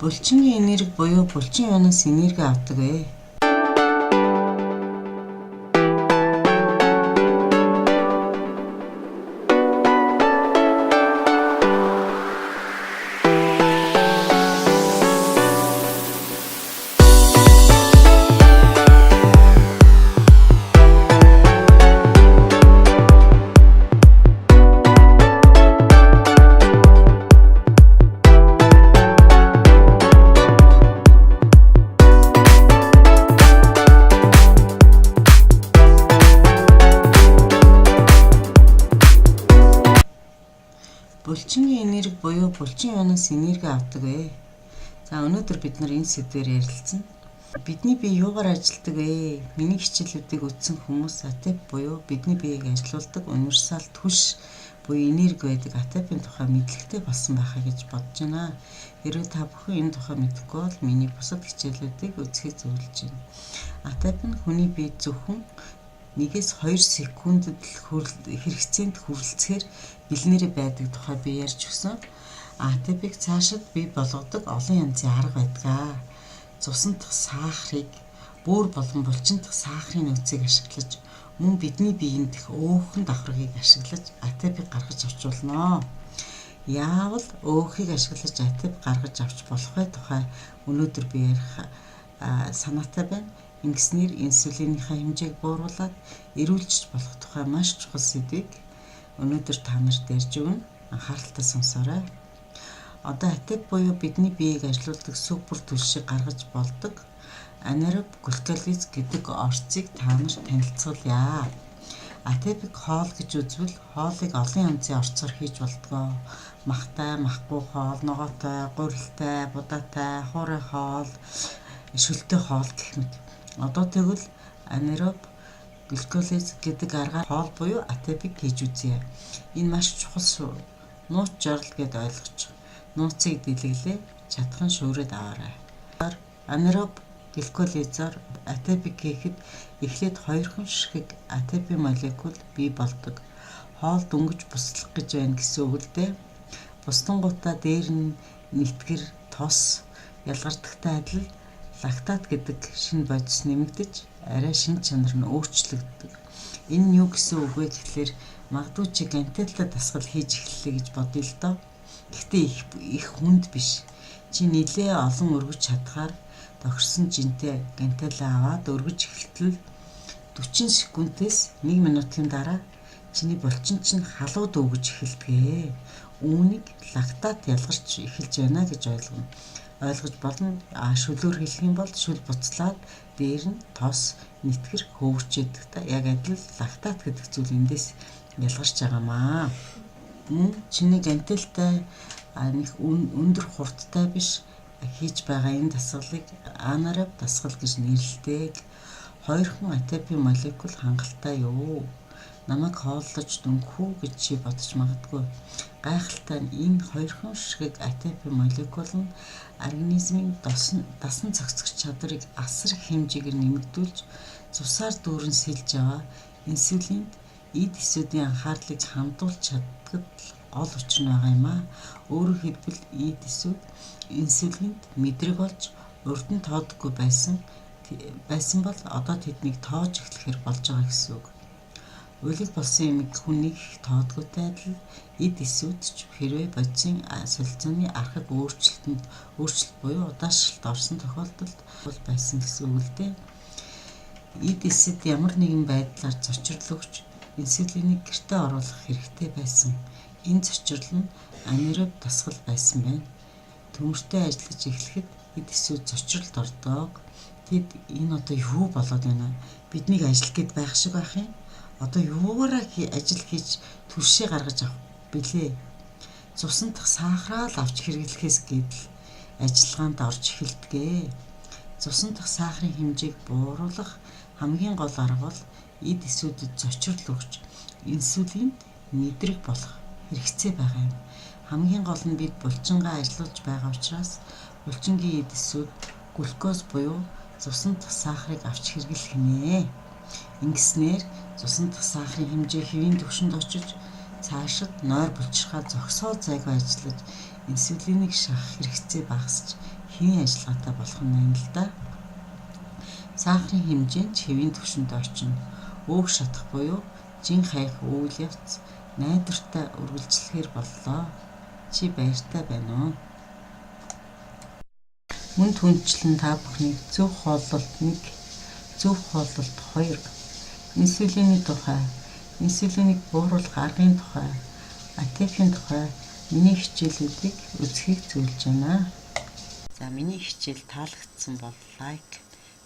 Булчингийн энерги буюу булчин юунаас энерги авдаг вэ? Булчингийн энерги буюу булчин юунаас энерги авдаг вэ? За, өнөөдөр бид нар энэ сэдвээр ярилцсан. Бидний бие юугаар ажилладаг вэ? Миний хичээлүүдийг үзсэн хүмүүс АТП буюу бидний биеийг ажилуулдаг универсал түлш буюу энерги байдаг АТП-ийн тухай мэдлэгтэй болсон байхаа гэж бодож байна. Хэрвээ та бүхэн энэ тухай мэдэхгүй бол миний бусад хичээлүүдийг үзэхийг зөвлөж байна. АТП нь хүний биед зөвхөн 1-2 секундэд л хэрэгцээнд хүрэлцэхээр бэлнээрээ байдаг тухай би ярьж өгсөн. АТП-г цаашид бий болгодог олон янзын арга байдаг. Цусан дахь сахарыг, бөөр болон булчин дахь сахарын нөөцийг ашиглаж, мөн бидний биеийн дэх өөхөн давхаргыг ашиглаж АТП-г гаргаж авч болно. Яавал өөхийг ашиглаж АТП гаргаж авч болох вэ тухай өнөөдөр би ярих санаатай байна. Ингэснээр инсулинийхаа хэмжээг бууруулад эрүүлж болох тухай маш чухал сэдвийг өнөөдөр та нарт ярьж өгнө. Анхааралтай сонсоорой. Одоо АТП буюу бидний биеийг ажилуулдаг супер түлшийг гаргаж болдог анаэроб гликолиз гэдэг орцыг та нарт танилцуулъя. АТП-г хоол гэж үзвэл хоолыг олон янзын орцоор хийж болдгоо. Махтай, махгүй хоол, ногоотой, гурилтай, будаатай, хуурай хоол, шөлтэй хоол гэх мэт. Одоо тэгвэл анаэроб гликолиз гэдэг аргаар хоол буюу АТП-г хийж үзье. Энэ маш чухал шүү. Нууц жорол гэд ойлгож. Нууцыг дэлгэглээ, чадхан шүүрээд аваарай. Анаэроб гликолизоор АТП хийхэд эхлээд хоёрхан ширхэг АТП молекул бий болдог. Хоол дөнгөж буслах гэж байна гэсэн үг л дээ. Буслангуудаа дээр нь нэтгэр тос ялгардагтай адил лактат гэдэг шинэ бодис нэмэгдэж арай шинж чанар нь өөрчлөгддөг. Энэ нь юу гэсэн үг вэ гэхлээр магадгүй чи гантелла дасгал хийж эхэллээ гэж бодъё л доо. Гэхдээ их хүнд биш. Чи нэлээ олон өргөж чадхаар тохирсон жинтэй гантелла аваад өргөж эхэлтэл 40 секундээс 1 минутын дараа чиний булчин чинь халуу дүүгэж эхэлдэг. Үүнийг лактат ялгарч эхэлж байна гэж ойлгоно. Ойлгож болно. А шөлөөр хэлэх юм бол шөл буцлаад дээр нь тос нэтгэр хөөрчээдэг та. Яг адил лактат гэдэг зүйл эндээс ялгарч байгаамаа. Мөн чиний гантелтай нэг өндөр хурдтай биш хийж байгаа энэ дасгалыг анаэроб дасгал гэж нэрлэдэг. Хоёрхан АТП молекул хангалттай юу? Намайг хооллож дөнгөх үү гэж чи бодож магадгүй. Гайхалтай нь энэ хоёрхан ширхэг АТП молекул нь организмын дасан зохицох чадварыг асар их хэмжээгээр нэмэгдүүлж цусаар дүүрэн сэлж яваа инсулинд эд эсүүдийн анхаарлыг хандуулж чаддагд гол учир нь байгаа юм аа. Өөрөөр хэлбэл эд эсүүд инсулинд мэдрэг болж урд нь тоодоггүй байсан бол одоо тэднийг тоож эхлэхээр болж байгаа гэсэн үг. Улиг болсон юмыг хүн нэг их тоодгүйтэй адил эд эсүүд ч хэрвээ бодисын солилцооны архаг өөрчлөлт буюу удаашралт орсон тохиолдолд бол байсан гэсэн үг л дээ. Эд эсэд ямар нэгэн байдлаар зочрол өгч инсулинийг гэртээ оруулах хэрэгтэй байсан. Энэ зочрол нь анаэроб дасгал байсан байна. Төмөртэй ажиллаж эхлэхэд эд эсүүд зочролд ордог. Тэд энэ одоо юу болоод байна? Биднийг ажил гээд байх шиг байх юм. Одоо юугаараа ажил хийж түлшээ гаргаж авах билээ? Цусан дахь сахараа л авч хэрэглэхээс гэдэл ажиллагаанд орж эхэлдэг. Цусан дахь сахарын хэмжээг бууруулах хамгийн гол арга бол эд эсүүдэд зочрол өгч инсулинд мэдрэг болох хэрэгцээ байгаа юм. Хамгийн гол нь бид булчингаа ажилуулж байгаа учраас булчингийн эд эсүүд глюкоз буюу цусан дахь сахарыг авч хэрэглэх нэ. Ингэснээр цусан дахь сахарын хэмжээ хэвийн түвшинд очиж цаашид нойр булчирхай зогсоол зайгүй ажиллаж инсулинийг шахах хэрэгцээ багасч хэвийн ажиллагаатай болох нь байна л да. Сахарын хэмжээ нь хэвийн түвшинд очино. Өөх шатах буюу жин хаях үйл явц найдвартай үргэлжлэхээр боллоо. Чи баяртай байна уу? Мөн түнчлэн та бүхнийг зөв хооллолт 1, зөв хооллолт 2, инсулины тухай, инсулиныг бууруулах аргын тухай, АТФ-ийн тухай миний хичээлүүдийг үзэхийг зөвлөж байна. За, миний хичээл таалагдсан бол like,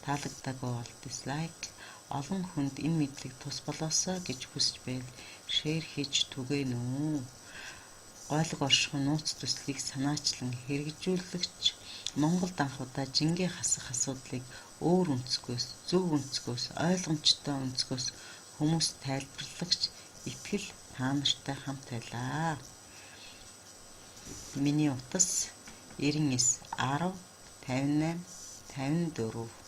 таалагдаагүй бол dislike, олон хүнд энэ мэдлэг тус болоосой гэж хүсэж байвал share хийж түгээнэ үү. Гойлог оршихуй нууц төслийг санаачлан хэрэгжүүлэгч Монголд анх удаа жингээ хасах асуудлыг өөр өнцгөөс, зөв өнцгөөс, ойлгомжтой өнцгөөс хүмүүст тайлбарлагч Итгэл та нартай хамт байлаа. Миний утас 99 10 58 54.